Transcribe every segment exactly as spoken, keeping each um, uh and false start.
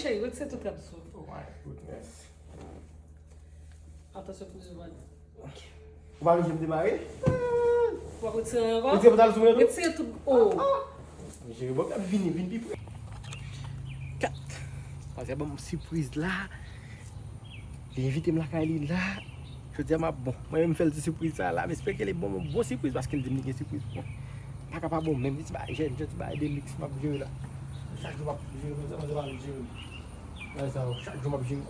Cheri, retire tout rad sou. Oh my goodness. Atansyon pou zouvan. Ou pa vle jem demare? Ou ap retire ankò? Retire pantalon sou mwen tou. Retire tout. Oh. Jere bòk la vini, vin pi pre. Kat. Paske ban m sipriz la. Li envite m lakay li la. Jodi a m ap bon. Mwen menm m fè l ti sipriz sa la. M espere ke li bon, bon sipriz paske l di m li gen sipriz pou mwen. Pa ka pa bon menm. Li ti bagay jèn, jèn ti bagay de liks m ap jere la. Chak jou m ap jere, mwen se pa vle jere. Bagay sa yo, chak jou m ap jere.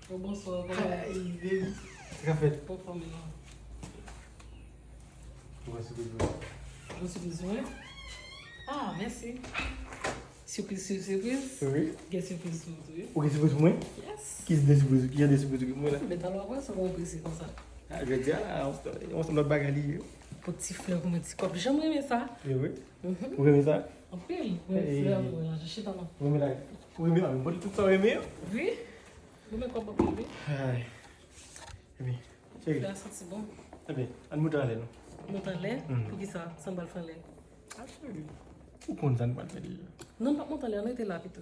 Yo, bonswa, kòman w ye? Hey, baby. Sa k ap fèt? Anfòm, non. Ou wè sipriz mwen? Ou sipriz mwen? Ah, mèsi. Sipriz, sipriz, sipriz. Wi. Gen sipriz pou ou tou, wi. Ou gen sipriz pou mwen? Yes. Ki de sipriz, ki jan de sipriz ou gen pou mwen la? Men talè w ap wè sa w prese konsa. Ah, jodi a la, yon sèl lòt bagay li ye. Pou ti flè pou mwen, ti kòb. Jan mwen renmen sa. E vre? Ou renmen sa? Anpil. Mwen flè pou mwen la, chita non. Ou renmen la? Ou renmen la? Mwen tout sa ou renmen yo? Wi. Ou renmen kòb anpil, wi. Ay. Epi, cheri. Flè a santi bon. Epi, ann monte anlè non. Monte anlè? Poukisa? Sa n pral fè anlè? A cheri. Ou konn sa n pral fè deja. Non, n p ap monte anlè, ann rete la pito.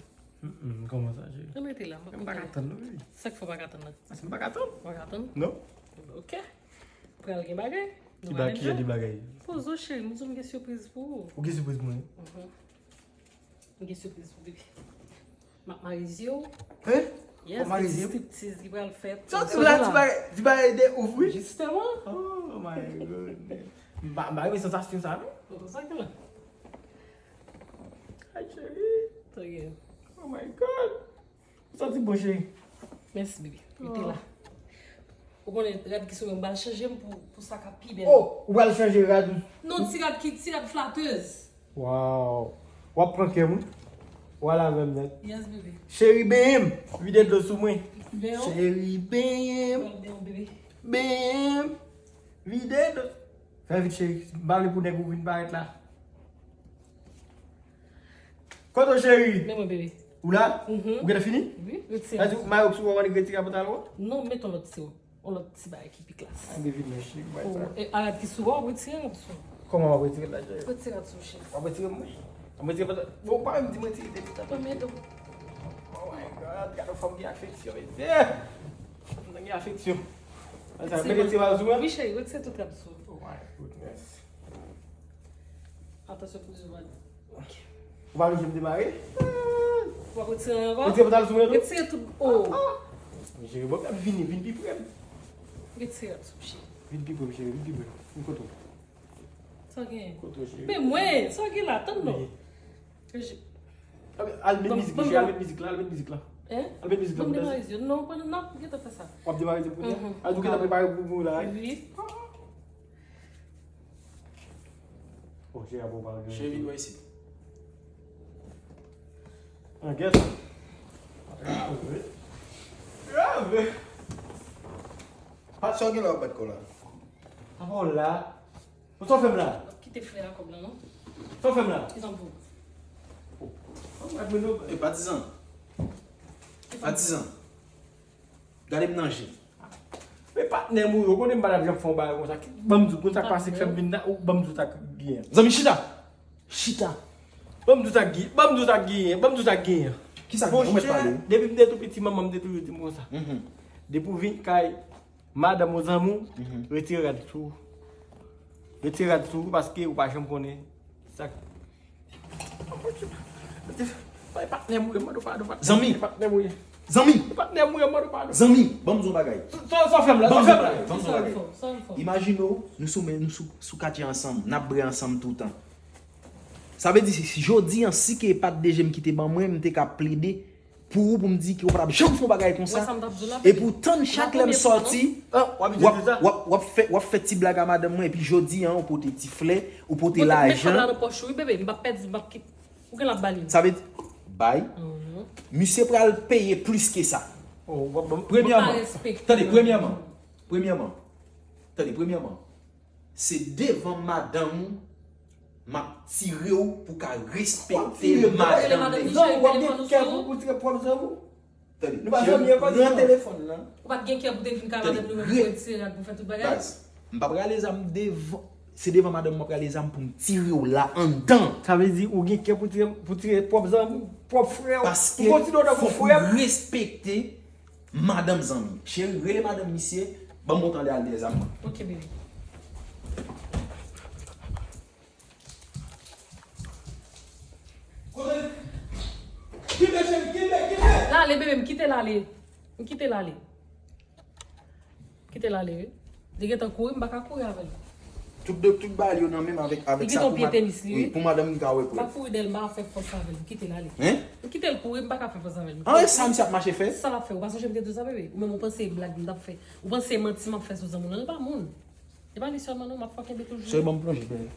Kòman sa, cheri? Ann rete la, m p ap monte anlè. M pa ka tann non, baby. Sa k fè w pa ka tann nan? Paske m pa ka tann. Ou pa ka tann? Non. Ok. Pral gen bagay. Ki bagay? Ki jan de bagay? Poze w cheri, m di w m gen sipriz pou ou. Ou gen sipriz pou mwen? M gen sipriz pou bebe. M ap mare zye w. Hein? Yes, gen ti striptiz ki pral fèt. Sa w di la, ti bagay, ti bagay de ouf wi. Jisteman. Oh my goodness. M pa, m pa renmen sansasyon sa non. Sa ki la? Ay cheri. Sa gen? Oh my God. Ou santi bon cheri? Mèsi bebe. Rete la. Ou konnen rad ki sou mwen, m pral chanje m pou, pou sa k ap pi bèl. Oh, ou pral chanje rad ou? Non, ti rad ki, ti rad flatez. Wow. W ap pran kè m wi. W al avè m nèt. Yes bebe. Cheri benyen m. Vide dlo sou mwen. Benyen w. Cheri benyen m. Pral benyen w bebe. Benyen m. Vide dlo. Fè vit cheri. M pa vle pou nèg ou vin parèt la. Kote w cheri? Men mwen bebe. Ou la? Ou gentan fini? Wi, retire. Sa di ou mayo k sou ou an retire a pantalon an? Non, mete yon lòt ti wòb. Yon lòt ti bagay ki pi klas. Ann vin men cheri, bay sa. E rad ki sou ou an, retire rad sou. Kòman w ap retire l la cheri? Retire rad sou cheri. W ap retire mwen? W ap retire pantalon? Bon, ou pa menm di m retire depi tantò. Mwen mete w. Oh my God, gade yon fanm gen afeksyon mesye. Fanm nan gen afeksyon. Mete ti rad sou mwen? Wi cheri, retire tout rad sou. Oh my goodness. Atansyon pou zouvan. Ou pa vle jem demare? W ap retire ankò? Retire pantalon sou mwen tou? Retire tout. Oh. Men cheri, bon, vini, vin pi pre m. Retire rad sou cheri. Vin pi pre m cheri, vin pi pre. Vin kote w. Sa w genyen? Kote w cheri? Men mwen, sa w gen la, tann non. Al met mizik, cheri, al met mizik la, al met mizik la. Hein? Al met mizik la pou danse. Ban m demare zye. Non, pandan n ap gentan fè sa. W ap demare zye pou kounye a? Al tou gentan prepare pou, pou la. Wi. Oh, cheri, ap ou pale. Cheri, vin wè isit. An gèt. Grave. Grave. Pat sa w gen la w ap bat kò la. Apa w la? Ou sa w fè m la? Kite flè a kòb la non. Sa w fè m la? Kisa m fè w? Oh. E patizan. Patizan. Gade m nan je. Men patnè m ou ye, ou konnen m pa t ap janm fè yon bagay konsa. Ban m di w, konn sa k pase k fè m vin la, ou ban m di w sa k genyen. Zanmi, chita! Chita! Ban m di w sa k genyen, ban m di w sa k genyen, ban m di w sa k genyen. Kisa k genyen? Ou mèt pale wi. Depi m te tou piti, manman m te toujou di m konsa. Depi w vin kay madanm ou, zanmi w, retire rad sou ou. Retire rad sou ou paske ou pa janm konnen sa k Zanmi! Zanmi! Zanmi! Ban m di yon bagay. Sa w fè m la? Sa w fè m la? Ban m di yon bagay. Imajine w, nou sou men, nou sou, sou katye ansanm, n ap bre ansanm toutan. Sa vle di, si, si jodi an, si ke pa t de je m ki te ban mwen, m te ka plede pou ou, pou m di ke ou pa t ap janm fè yon bagay konsa. E pou tann chak lè m sòti, w ap, w ap, w ap fè, w ap fè ti blag a madanm mwen, epi jodi an, ou pote ti flè, ou pote lajan. Ou gen l ap ba li. Sa vle di, bay. Misye pral peye plis ke sa. Premyèman, tande, premyèman, premyèman, tande, premyèman, se devan madanm ou m ap tire w pou w ka respekte madanm nèg. W ap gen kè pou, pou tire pwòp zam ou? Tande, nou pa zanmi ankò, pran telefòn nan. Ou pa t gen kè pou te vin kay madanm nou menm pou retire rad pou fè tout bagay? Baz, m p ap rale zam devan. Se devan madanm mwen prale zam pou m tire w la anndan. Sa vle di ou gen kè pou tire, pou tire pwòp zanmi w, pwòp frè w. Paske fòk ou respekte madanm zanmi. Cheri, rele madanm misye, ban m montan de al dèyè zam nan. Ok, bebe. Kote? Kenbe, cheri, kenbe, kenbe! Lale, bebe, m kite l ale. M kite l ale. Kite l ale, wi. Li gentan kouri, m pa ka kouri avè l. Tout de, tout bagay yo nan menm avèk, avèk sa pou mad-, tenis li, wi, wi, pou madanm li ka wè pou l. M pa kouri dèyè l, m pa fè fòs avè l. M kite l ale. Hein? M kite l kouri, m pa ka fè fòs avè l. An, e sa misye ap mache fè? Sa l ap fè? Ou pa sonje m te di w sa, bebe? Ou menm ou panse e blag m t ap fè. Ou panse e manti m ap fè sou zanmi w lan? L pa moun. E pa li sèlman non, m ap fè kenbe toujou. Sèl ban m plonje dèyè.